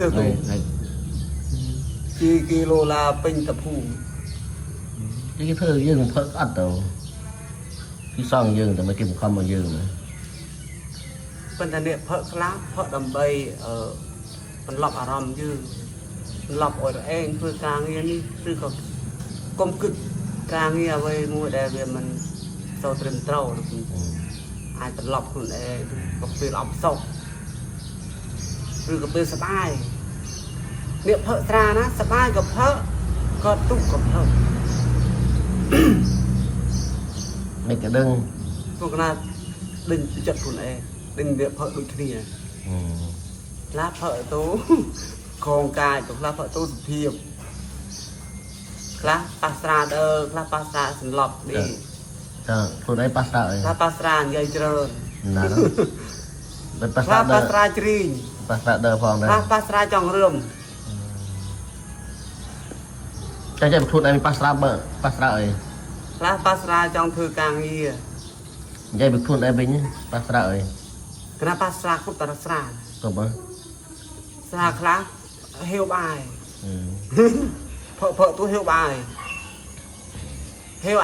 ទៅ ហើយ ជីគីឡូឡាពេញតភូមិ គេធ្វើយើងផឹកអត់ទៅគេសងយើងតែមិនគេបង្ខំមកយើងណា ប៉ុន្តែអ្នកផឹកខ្លះផឹកដើម្បីអឺបន្លប់អារម្មណ៍យើងបន្លប់ឲ្យឯងធ្វើការងារនេះឬក៏កុំគិតការងារអ្វីមួយដែលវាមិនសូវត្រឹមត្រូវអាចបន្លប់ខ្លួនឯងក៏ពេលអផ្សុកឬក៏ពេលសប្បាយអ្នកផឹកស្រាណាសប្បាយក៏ផឹកក៏ទុកក៏ផឹក មិនក៏ដឹង ពួកណាដេញចិត្តខ្លួនឯងដេញវាផឹកដូចគ្នាខ្លះផឹកទៅ កងកាយទៅខ្លះផឹកទៅសុភាពខ្លះប៉ះស្រាដើខ្លះប៉ះស្រាសន្លប់នេះ តើខ្លួនឯងប៉ះស្រាអី ខ្លះប៉ះស្រានិយាយច្រើន ណាមិនប៉ះ ខ្លះ ស្រាដើ ប៉ះស្រាជ្រីង ប៉ះស្រាដើផងដែរ ខ្លះប៉ះស្រាចង់រឿម តែចេះខ្លួនឯងប៉ះស្រាបើប៉ះស្រាអី ខ្លះប៉ះស្រាចង់ធ្វើការងារ និយាយពីខ្លួនឯងវិញប៉ះស្រាអី ខ្លះប៉ះស្រាគ្រប់តែស្រា ទៅបើ ស្រាខ្លះហេវបាយផឹកផឹកទៅហេវបាយហេវ